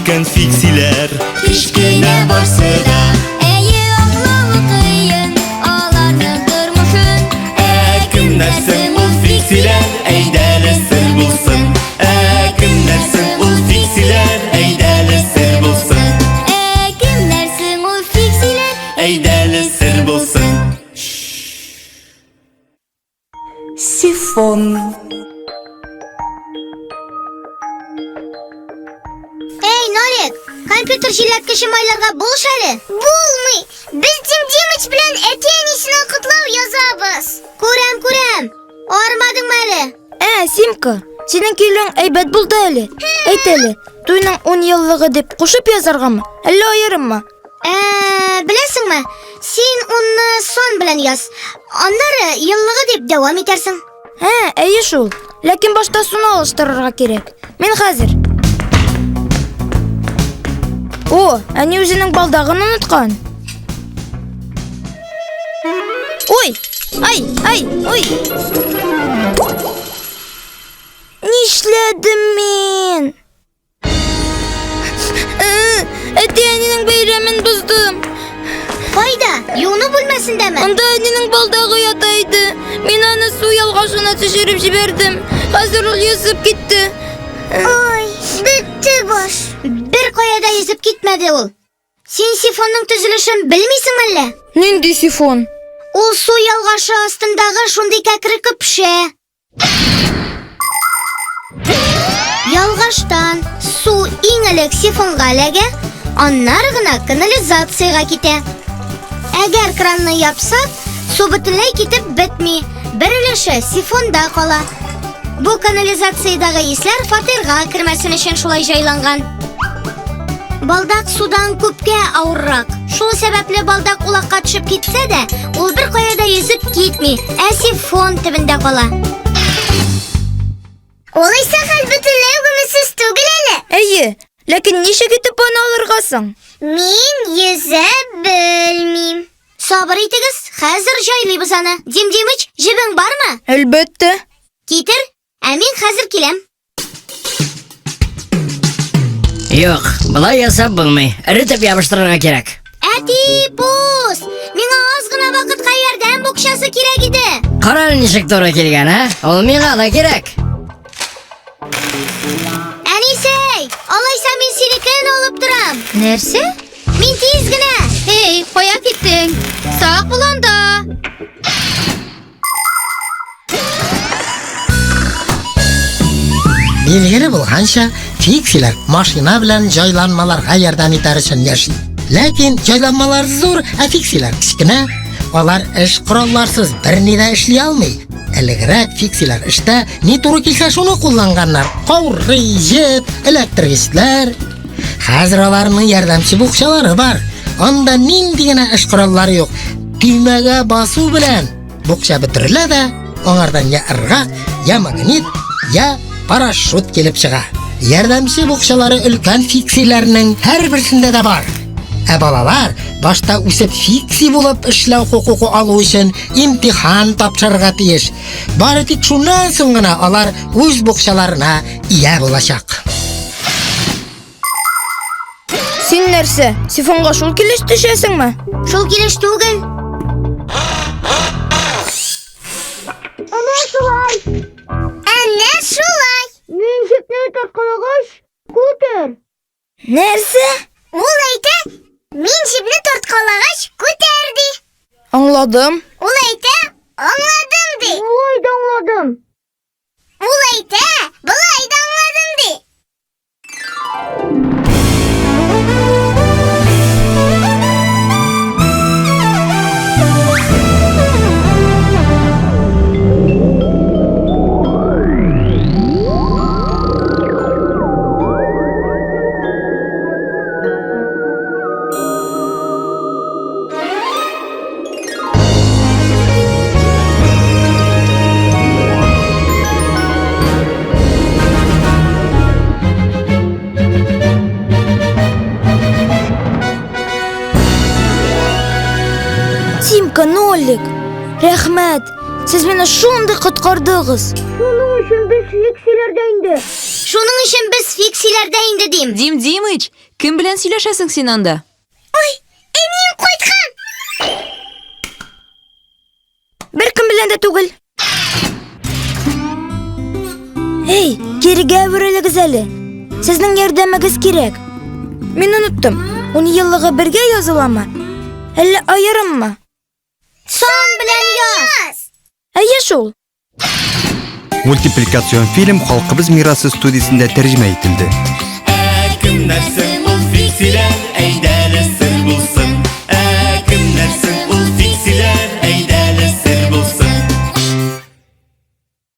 Өлкән фиксиләр, кечкенә барсы да. Әйе, аңлавы кыен аларның тормышын. Ә кемнәр соң ул фиксиләр? Әйдәле сер булсын. Ә кемнәр соң ул фиксиләр? Әйдәле сер булсын. Ә кемнәр соң ул фиксиләр? Әйдәле сер булсын. Сифон. Эй, Нолик, компьютер җилләткече майларга булыш әле. Булмый. Без Дим Димыч белән әти-әнисенә котлау язабыз. Күрәм, күрәм. Армадыңмы әле? Ә, Симка, синең килүең әйбәт булды әле. Әйт әле, туйның 10 еллыгы дип кушып язаргамы, әллә аерыммы? Ә, беләсеңме, син унны сан белән яз. Аннары еллыгы дип дәвам итәрсең. Ә, әйе шул. Ләкин башта суны алыштырырга кирәк. Мин хәзер. О, әни үзенең балдагын оныткан. Ой, ай, ай, ой. Нишләдем мин? Әти-әнинең бәйрәмен боздым. Кайда? Юыну бүлмәсендәме? Анда әнинең балдагы ята иде. Мин аны су ялгашына төшереп җибәрдем. Хәзер ул йөзеп китте. Ой, бетте баш. Бер кая да йөзеп китмәде ул. Син сифонның төзелешен белмисең әллә? Нинди сифон? Ул су ялгашы астындагы шундый кәкре көпшә. Ялгаштан су иң элек сифонга эләгә, аннары гына канализациягә китә. Әгәр кранны япсак, су бөтенләй китеп бетми, бер өлеше сифонда кала. Бу канализациядәге исләр фатирга кермәсен өчен шулай җайланган. Балдак судан күпкә авыррак. Шул сәбәпле балдак улакка төшеп китсә дә, ул бер кая да йөзеп китми, ә сифон төбендә кала. Алайса хәл бөтенләй үк түгел әле. Әйе, ләкин ничек итеп аны алырга соң? Мин йөзә белмим. Сабыр итегез, хәзер җайлыйбыз аны. Дим Димыч, җебең бармы? Әлбәттә. Китер, ә мин хәзер киләм. Юк, болай ясап булмый. Эретеп ябыштырырга кирәк. Әти, пус! Миңа аз гына вакытка ярдәм букчасы кирәк иде. Кара әле ничек туры килгән, ә? Ул миңа да кирәк. Әнисәй, алайса мин синекен алып торам. Нәрсә? Мин тиз генә. Эй, кая киттең? Сак бул анда. Билгеле булганча, фиксиләр машина белән җайланмаларга ярдәм итәр өчен яши. Ләкин җайланмалар зур, ә фиксиләр кечкенә. Алар эш коралларсыз берни дә эшли алмый. Элегрәк фиксиләр эштә ни туры килсә шуны кулланганнар. Каурый, җеп, электр Хәзер аларның ярдәмче букчалары бар. Анда нинди генә эш кораллары юк. Төймәгә басу белән Букча бөтерелә дә, аңардан я ыргак, я магнит, я парашют килеп чыга. Ярдәмче букчалары өлкән фиксиләрнең һәрберсендә дә бар. Ә балалар башта үсеп фикси булып эшләү хокукы алу өчен имтихан тапшырырга тиеш. Бары тик шуннан соң гына алар үз букчаларына ия булачак. Син нәрсә, сифонга шул килеш төшәсеңме? Шул килеш түгел. Әнә шулай. Әнә шулай. Мин җепне тарткалагач, күтәр. Нәрсә? Ул әйтә, мин җепне тарткалагач, күтәр ди. Аңладым. Ул әйтә, аңладым ди. Болай да аңладым. Ул әйтә, болай да аңладым ди. Тимка, Нолик, рәхмәт. Сез мине шундый коткардыгыз. Шуның өчен без фиксиләрдә инде. Шуның өчен без фиксиләрдә инде. инде дим. Дим Димыч, кем белән сөйләшәсең син анда? Ой, әнием кайткан! Беркем белән дә түгел. Эй, кирегә әверелегез әле. Сезнең ярдәмегез кирәк. Мин оныттым. Ун еллыгы бергә языламы? Әллә аерыммы? Сан белән яз! Әйе шул. Мультипликацион фильм Халкыбыз мирасы студиясендә тәрҗемә ителде. Ә кемнәр соң ул фиксиләр?